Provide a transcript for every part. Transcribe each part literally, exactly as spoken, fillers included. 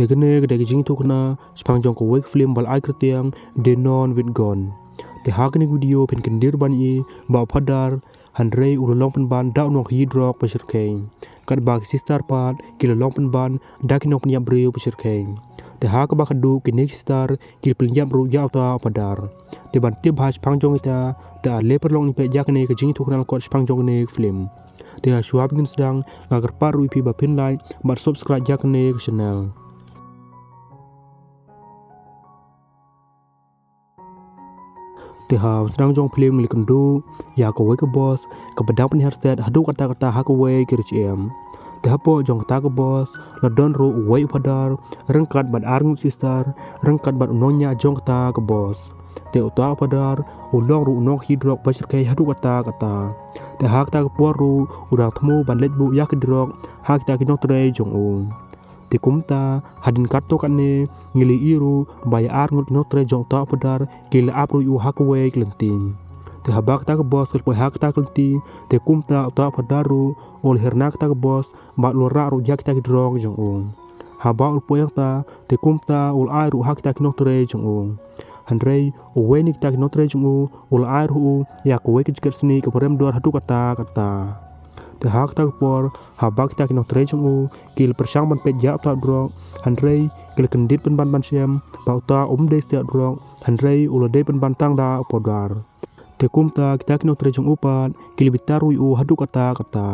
Te kane ka dei ka jingïathuhkhana shaphang jong kawei ka film ba la ai kyrteng Denon with Gun. Te ha kane ka video phin kyndit ban ïohi ba u Phadar hynrei u la long pynban da u nongkhaïi drok ba shyrkhei, katba ki sister pat ki la long pynban da ki nongpynïap briew ba shyrkhei. Te ha kaba khatduh kine ki sister ki la pynïap ruh ïa uta u Phadar. Te ban tip bha shaphang jong kita, te ale paralok ngin peit ïa kane ka jingïathuhkhana lyngkot shaphang jong kane ka film. Te ha shuwa ba ngin sdang, nga kyrpad ruh ïa phi ba phin like bad subscribe ïa kane ka channel. Te ha u sdang jong film ngi la kynduh ïa kawei ka bus kaba dang pynhiar stet haduh katta katta ha kawei ka ri shyiap. Te hapoh jong kata ka bus la don ruh uwei u Phadar ryngkat bad arngut sister ryngkat bad u nongñiah jong kata ka bus. Te uta u Phadar u long ruh u nongkhaïi drok ba shyrkhei haduh katta katta. Te ha kata ka por ruh u dang thmu ban leit buh ïa ki drok ha kita ki nongtrei jong u. Te kumta hadien katto katne ngi la ïohi ruh ba ïa arngut ki nongtrei jong uta u Phadar ki la ap ruh ïa u ha kawei ka lynti. Te haba kata ka bus ka la poi ha kata ka lynti, te kumta uta u Phadar ruh u la hiar na kata ka bus bad u la rah ruh ïa kita ki drok jong u. Haba u la poi hangta, te kumta u la ai ruh ha kita ki nongtrei jong u. Hynrei uwei na kita ki nongtrei jong u u la ai ruh ïa u ïa kawei ka jaket snieh kaba rem dor haduh katta katta. Te ha kata ka por haba kita ki nongtrei jong u ki la pyrshang ban peit ïa uta u drok, hynrei ki la kyndit pynban ban shem ba uta um dei satia u drok, hynrei u la dei pynban tang da u Phadar. Te kumta kita ki nongtrei jong u pat ki la bitar ruh ïa u haduh katta katta.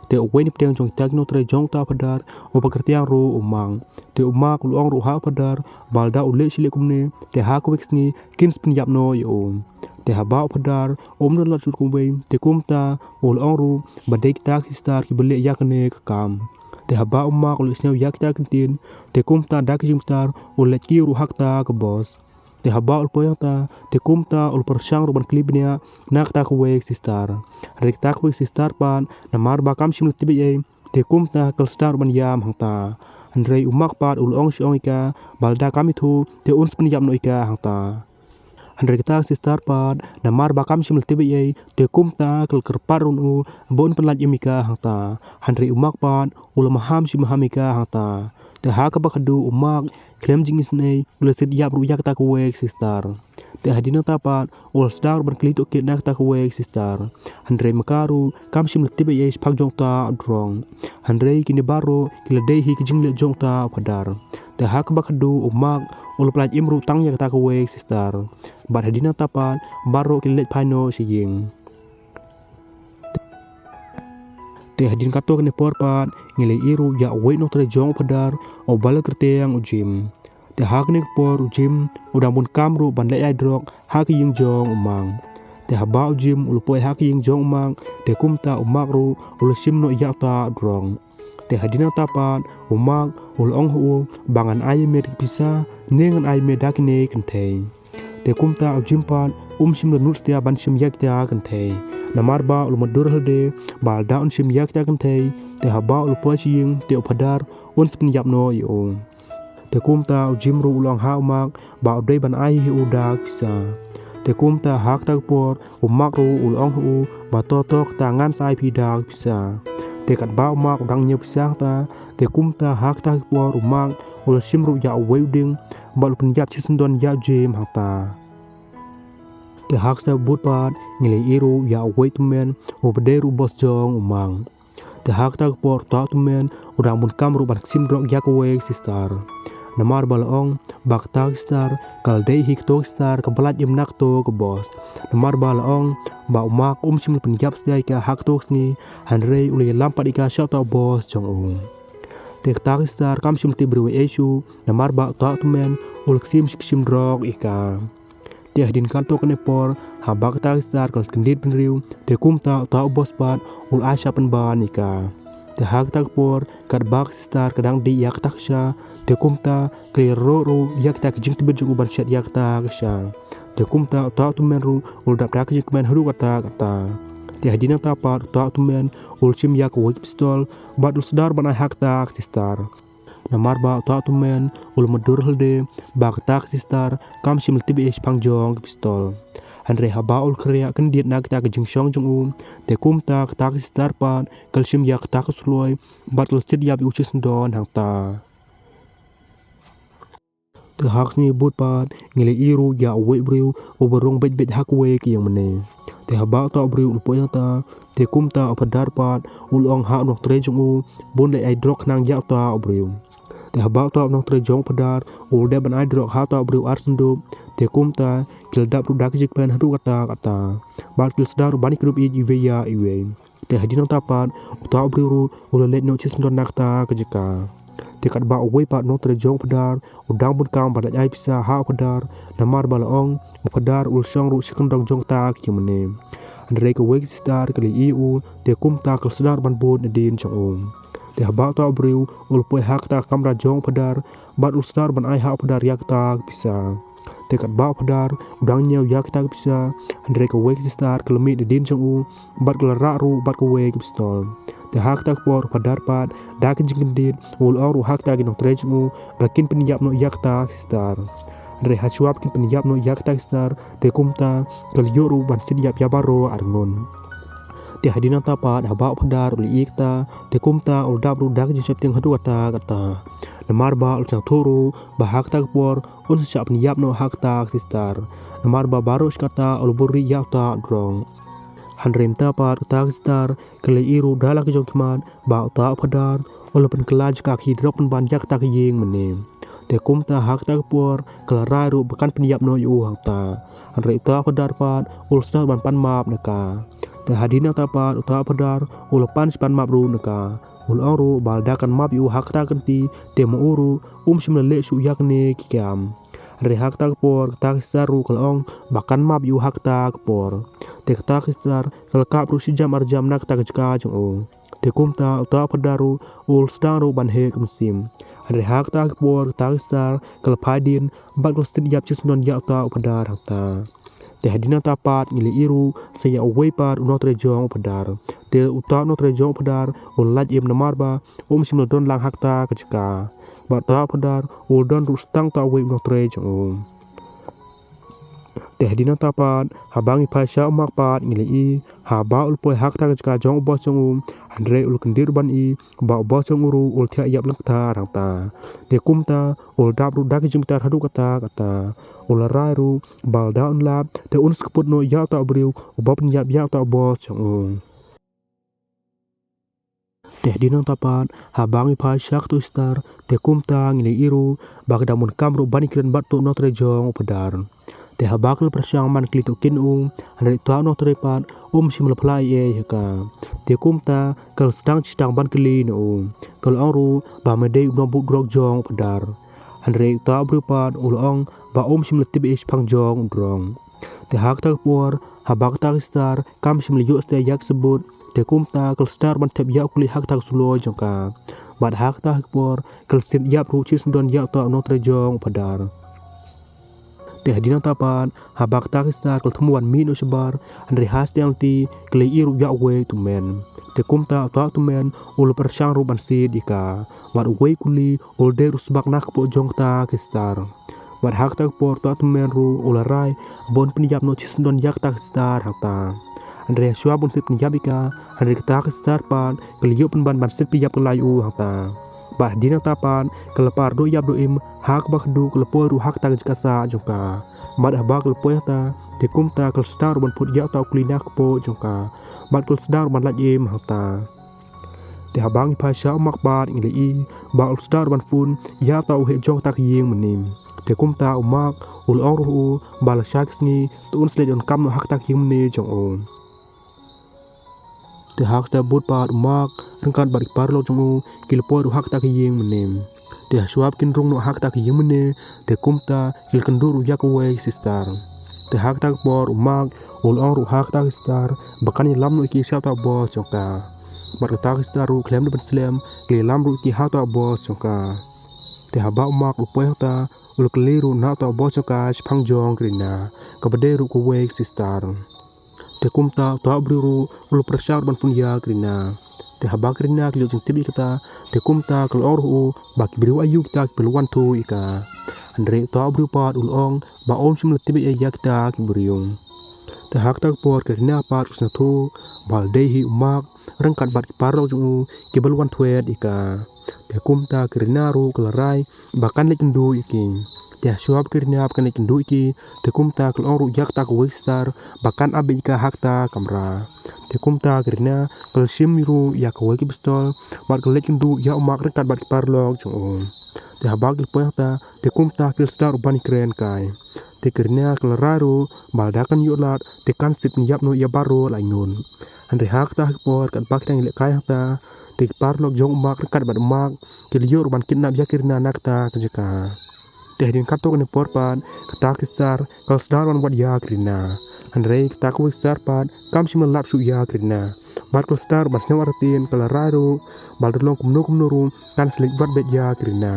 Te uwei na pdeng jong kita ki nongtrei jong uta u Phadar uba kyrteng ruh u Mak. Te u Mak u la ong ruh ha u Phadar ba lada u leh shi leh kumne, te ha kawei ka sngi kin sa pynïap noh ïa u. Te haba u Phadar um don lad shuh kumwei, te kumta u la ong ruh ba dei kita ki sister kiba leh ïa kane ka kam. Te haba u Mak u la ïohsngew ïa kita ki ktien, te kumta da ka jingbitar u la leit kiew ruh ha kata ka bus. Te haba u la poi hangta, te kumta u la pyrshang ruh ban kylli bniah na kata kawei ka sister. Hynrei kata kawei ka sister pat, namar ba kam shym la tip ei ei, te kumta ka la sdang ruh ban ïam hangta. Hynrei u Mak pat u la ong shi ong ïa ka ba lada kam ïathuh, te un sa pynïap noh ïa ka hangta. Hynrei kata ka sister pat, namar ba kam shym la tip ei ei, te kumta ka la kyrpad ruh na u ba un pynlait im ïa ka hangta. Hynrei u Mak pat u la maham shi maham ïa ka hangta. Te ha kaba khatduh u Mak khlem jingisynei u la siat ïap ruh ïa kata kawei ka sister. Te hadien nangta pat u la sdang ruh ban kylli tohkit na kata kawei ka sister. Hynrei ma ka ruh kam shym la tip ei ei shaphang jong uta u drok. Hynrei kine baroh ki la dei hi ka jingleh jong uta u Phadar. Te ha kaba khatduh u Mak u la pynlait im ruh tang ïa kata kawei ka sister. Bad hadien nangta pat baroh ki la leit phai noh sha ïing. Te hadien katto katne por pat ngi la ïohi ruh ïa uwei u nongtrei jong u Phadar uba la kyrteng u Jim. Te ha kane ka por u Jim u dang bun kam ruh ban leit ai drok ha ka ïing jong u Mak. Te haba u Jim u la poi ha ka ïing jong u Mak, te kumta u Mak ruh u la shim noh ïa uta u drok. Te hadien nangta pat u Mak u la ong ha u ba ngan ai ïa me da ki pisa ne ngan ai ïa me da kine ki kynthei. Te kumta u Jim pat um shym la nud satia ban shim ïa kita ki kynthei. Namar ba u la mutdur halde ba lada un shim ïa kita ki kynthei, te haba u la poi sha ïing te u Phadar un sa pynïap noh ïa u. Te kumta u Jim ruh u la ong ha u Mak ba u dei ban ai ïa u da ki pisa. Te kumta ha kata ka por u Mak ruh u la ong ha u ba to to kata ngan sa ai phi da ki pisa. Te katba u Mak u dang ñiew pisa hangta, te kumta ha kata ka por u Mak u la shim ruh ïa uwei u dieng bad u la pynïap shisyndon ïa u Jim hangta. Te ha kata ka por pat ngi la ïohi ruh ïa uwei u tymmen uba dei ruh u boss jong u Mak. Te ha kata ka por uta u tymmen u dang bun kam ruh ban ksim drok ïa kawei ka sister. Namar ba la ong ba kata ka sister ka la dei hi kato ka sister kaba lait im na kato ka boss. Namar ba la ong ba u Mak um shym la pynïap satia ïa ka ha kato ka sngi, hynrei u la ïalam pat ïa ka sha uta u boss jong u. Te kata ka sister kam shym la tip briew ei ei shuh, namar ba uta u tymmen u la ksim shi ksim drok ïa ka. Te hadien katto katne por haba kata ka sister ka la kyndit bynriew, te kumta uta u boss pat u la ai sha pynban ïa ka. Te ha kata ka por katba ka sister ka dang dih ïa kata ka sha, te kumta ka la ïaroh ruh ïa kita ki jingtbit jong u ban shet ïa kata ka sha. Te kumta uta u tymmen ruh u la dap da ka jingkmen haduh katta katta. Te hadien nangta pat uta u tymmen u la shim ïa kawei ka pistol bad u la sdang ruh ban ai ha kata ka sister. Namar ba uta u tymmen u la mutdur halde ba kata ka sister kam shym la tip ei ei shaphang jong ka pistol. Hynrei haba u la khreh kyndit na kata ka jingshong jong u, te kumta kata ka sister pat ka la shim ïa kata ka suloi bad ka la siat ïap ïa u shisyndon hangta. Te ha ka sngi bud pat ngi la ïohi ruh ïa uwei u briew uba rung beit beit ha kawei ka ïingmane. Te haba uta u briew u la poi hangta, te kumta u Phadar pat u la ong ha u nongtrei jong u ban leit ai drok khnang ïa uta u briew. Te haba uta u nongtrei jong u Phadar u la dep ban ai drok ha uta u briew ar sanduk, te kumta ki la dap ruh da ka jingkmen haduh katta katta. Bad ki la sdang ruh ban ïakynduh ïeit iwei ïa iwei. Te hadien nangta pat uta u briew ruh u la leit noh shisyndon na kata ka jaka. Te katba uwei pat u nongtrei jong u Phadar u dang bun kam ban leit ai pisa ha u Phadar, namar ba la ong u Phadar u la shong ruh sha kyndong jong kata ka ïingmane. Hynrei kawei ka sister ka la ïohi ïa u, te kumta ka la sdang ruh ban bud nadien jong u. Te haba uta u briew u la poi ha kata ka kamra jong u Phadar, bad u la sdang ruh ban ai ha u Phadar ïa kata ka pisa. Te katba u Phadar u dang ñiew ïa kata ka pisa, hynrei kawei ka sister ka la mih nadien jong u, bad ka la rah ruh bad kawei ka pistol. Te ha kata ka por u Phadar pat da ka jingkyndit u la ong ruh ha kita ki nongtrei jong u ba kin pynïap noh ïa kata ka sister. Hynrei hashwa ba kin pynïap noh ïa kata ka sister, te kumta ka la ïoh ruh ban siat ïap ïa baroh arngut. Te hadien nangta pat haba u Phadar u la ïohi kata, te kumta u la dap ruh da ka jingsheptieng haduh katta katta. Namar ba u la sngewthuh ruh ba ha kata ka por un sa shah pynïap noh ha kata ka sister. Namar ba baroh shi katta u la buhrieh ïa uta u drok. Hynrei mynta pat kata ka sister ka la ïohi ruh da la ka jong ki mat ba uta u Phadar u la pynkylla jaka khie drok pynban ïa kata ka ïingmane. Te kumta ha kata ka por ka la rai ruh ba kan pynïap noh ïa u hangta. Hynrei uta u Phadar pat u la sdang ban pan map na ka. Te hadien nangta pat uta u Phadar u la pan shi pan map ruh na ka. U la ong ruh ba lada kan map ïa u ha kata ka kynti, te ma u ruh um shym la leh shuh ïa kine ki kam. Hynrei ha kata ka por kata ka sister ruh ka la ong ba kan map ïa u ha kata ka por. Te kata ka sister ka la kap ruh shi jam ar jam na kata ka jaka jong u. Te kumta uta u Phadar ruh u la sdang ruh ban heh ka mynsiem. Hynrei ha kata ka por kata ka sister ka la phai dien bad ka la siat ïap shisyndon ïa uta u Phadar hangta. Te hadien nangta pat ngi la ïohi ruh sa ïa uwei pat u nongtrei jong u Phadar. Te uta u nongtrei jong u Phadar u la lait im namar ba um shym la don lang ha kata ka jaka. Bad uta u Phadar u la don ruh tang uta uwei u nongtrei jong u. Te hadien nangta pat haba ngi phai sha u Mak pat ngi la ïohi haba u la poi ha kata ka jaka jong u boss jong u, hynrei u la kyndit ruh ban ïohi ba u boss jong u ruh u la thiah ïap lyngktar hangta. Te kumta u la dap ruh da ka jingbitar haduh katta katta. U la rai ruh ba lada un lap te un sa kyput noh ïa uta u briew uba pynïap ïa uta u boss jong u. Te hadien nangta pat haba ngi phai sha kata u sister, te kumta ngi la ïohi ruh ba ka dang bun kam ruh ban ïakren bad uta u nongtrei jong u Phadar. Te haba ka la pyrshang ban kylli ïa u, hynrei uta u nongtrei pat um shym la phla ei ei ha ka. Te kumta ka la sdang shi tang ban kylli na u. Ka la ong ruh ba me dei u nongbuh drok jong u Phadar. Hynrei uta u briew pat u la ong ba um shym la tip ei ei shaphang jong u drok. Te ha kata ka por haba kata ka sister kam shym la ïoh shuh ïa ka sabut, te kumta ka la sdang ban thep ïa u kli ha kata ka suloi jong ka. Bad ha kata ka por ka la siat ïap ruh shisyndon ïa uta u nongtrei jong u Phadar. Te hadien nangta pat haba kata ka sister ka la thmu ban mih noh shabar, hynrei ha shiteng lynti ka la ïohi ruh ïa uwei u tymmen. Te kumta uta u tymmen u la pyrshang ruh ban siat ïa ka. Bad uwei u kli u la dei ruh sbak na kpoh jong kata ka sister. Bad ha kata ka por uta u tymmen ruh u la rai ba un pynïap noh shisyndon ïa kata ka sister hangta. Hynrei hashwa ba un siat pynïap ïa ka, hynrei kata ka sister pat ka la ïoh pynban ban siat pynïap kylla ïa u hangta. Bad hadien nangta pat ka la par duh ïap duh im ha kaba khadduh ka la poi ruh ha kata ka jaka sah jong ka. Bad haba ka la poi hangta, te kumta ka la sdang ruh ban put ïa uta u kli na kpoh jong ka. Bad ka la sdang ruh ban lait im hangta. Te haba ngi phai sha u Mak pat ngi la ïohi ba u la sdang ruh ban phone ïa uta u heh jong kata ka ïingmane. Te kumta u Mak u la ong ruh u ba lashai ka sngi te un sa leit donkam noh ha kata ka ïingmane jong u. Te ha kata ka por pat u Mak ryngkat bad ki paralok jong u ki la poi ruh ha kata ka ïingmane. Te hashwa ba kin rung noh ha kata ka ïingmane, te kumta ki la kynduh ruh ïa kawei ka sister. Te ha kata ka por u Mak u la ong ruh ha kata ka sister ba kan ïalam noh ïa ki sha uta u boss jong ka. Bad kata ka sister ruh khlem da ban slem ka la ïalam ruh ïa ki ha uta u boss jong ka. Te haba u Mak u la poi hangta u la kylli ruh na uta u boss jong ka shaphang jong ka Rina, kaba dei ruh kawei ka sister. Te kumta uta u briew ruh u la pyrshang ruh ban phone ïa ka Rina. Te haba ka Rina ka la ïoh jingtip ïa kata, te kumta ka la ong ruh u ba ki briew aïu kita kiba la wan thuh ïa ka. Hynrei uta u briew pat u la ong ba um shym la tip ei ei ïa kita ki briew. Te ha kata ka por ka Rina pat ka sngewthuh ba la dei hi u Mak ryngkat bad ki paralok jong u kiba la wan thwet ïa ka. Te kumta ka Rina ruh ka la rai ba kan leit kynduh ïa ki. Te shuwa ba ka Rina ba kan leit kynduh ïa ki, te kumta ka la ong ruh ïa kata kawei ka sister ba kan ap beit ïa ka ha kata ka kamra. Te kumta ka Rina ka la shim ruh ïa kawei ka pistol bad ka la leit kynduh ïa u Mark ryngkat bad ki paralok jong u. Te haba ki la poi hangta, te kumta ki la sdang ruh ban ïakren kai. Te ka Rina ka la rai ruh ba lada kan ïoh lad te kan sa pynïap noh ïa baroh lai ngut. Hynrei ha kata ka por katba ki dang ïalehkai hangta, te ki paralok jong u Mark ryngkat bad u Mark ki la ïoh ruh ban kidnap ïa ka Rina na kata ka jaka. Te hadien katto katne por pat kata ka sister ka la sdang ban wad ïa ka Rina. Hynrei kata kawei ka sister pat kam shym la lap shuh ïa ka Rina. Bad ka la sdang ban sngewbha ruh, te ka la rai ruh ba lada long kumno kumno ruh kan sa leit wad beit ïa ka Rina.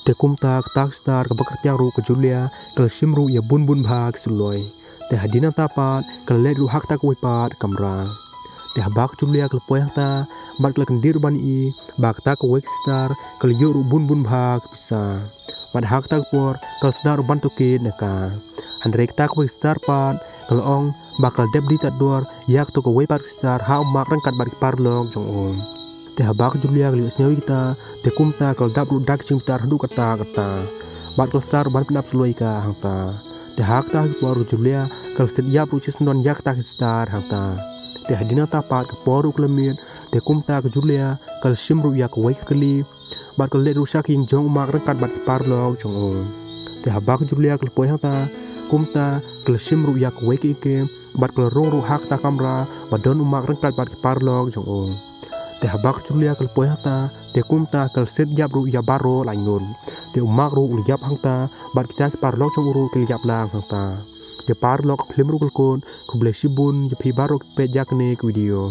Te kumta kata ka sister kaba kyrteng ruh ka Julia ka la shim ruh ïa bun bun bha ki suloi. Te hadien nangta pat ka la leit ruh ha kata kawei pat ka kamra. Te haba ka Julia ka la poi hangta bad ka la kyndit ruh ban ïohi ba kata kawei ka sister ka la ïoh ruh bun bun bha ki pisa. Bad ha kata ka por ka la sdang ruh ban tohkit na ka. Hynrei kata kawei ka sister pat ka la ong ba ka la dep die tad dor ïa kato kawei pat ka sister ha u Mark ryngkat bad ki paralok jong u. Te haba ka Julia ka la ïohsngew ïa kita, te kumta ka la dap ruh da ka jingbitar haduh katta katta. Bad ka la sdang ruh ban pynap suloi ïa ka hangta. Te ha kata ka por ka Julia ka la siat ïap ruh shisyndon ïa kata ka sister hangta. Te hadien nangta pat ka por ruh ka la miet, te kumta ka Julia ka la shim ruh ïa kawei ka kali bad ka la leit ruh sha ka ïing jong u Mark ryngkat bad ki paralok jong u. Te haba ka Julia ka la poi hangta, kumta ka la shim ruh ïa kawei ka ikem bad ka la rung ruh ha kata ka kamra ba don u Mark ryngkat bad ki paralok jong u. Te haba ka Julia ka la poi hangta, te kumta ka la siat ïap ruh ïa baroh lai ngut. Te u Mark ruh u la ïap hangta bad kita ki paralok jong u ruh ki la ïap lang hangta. Te paralok, ka film ruh ka la kut. Khublei shibun ïa phi baroh kiba peit ïa kane ka video.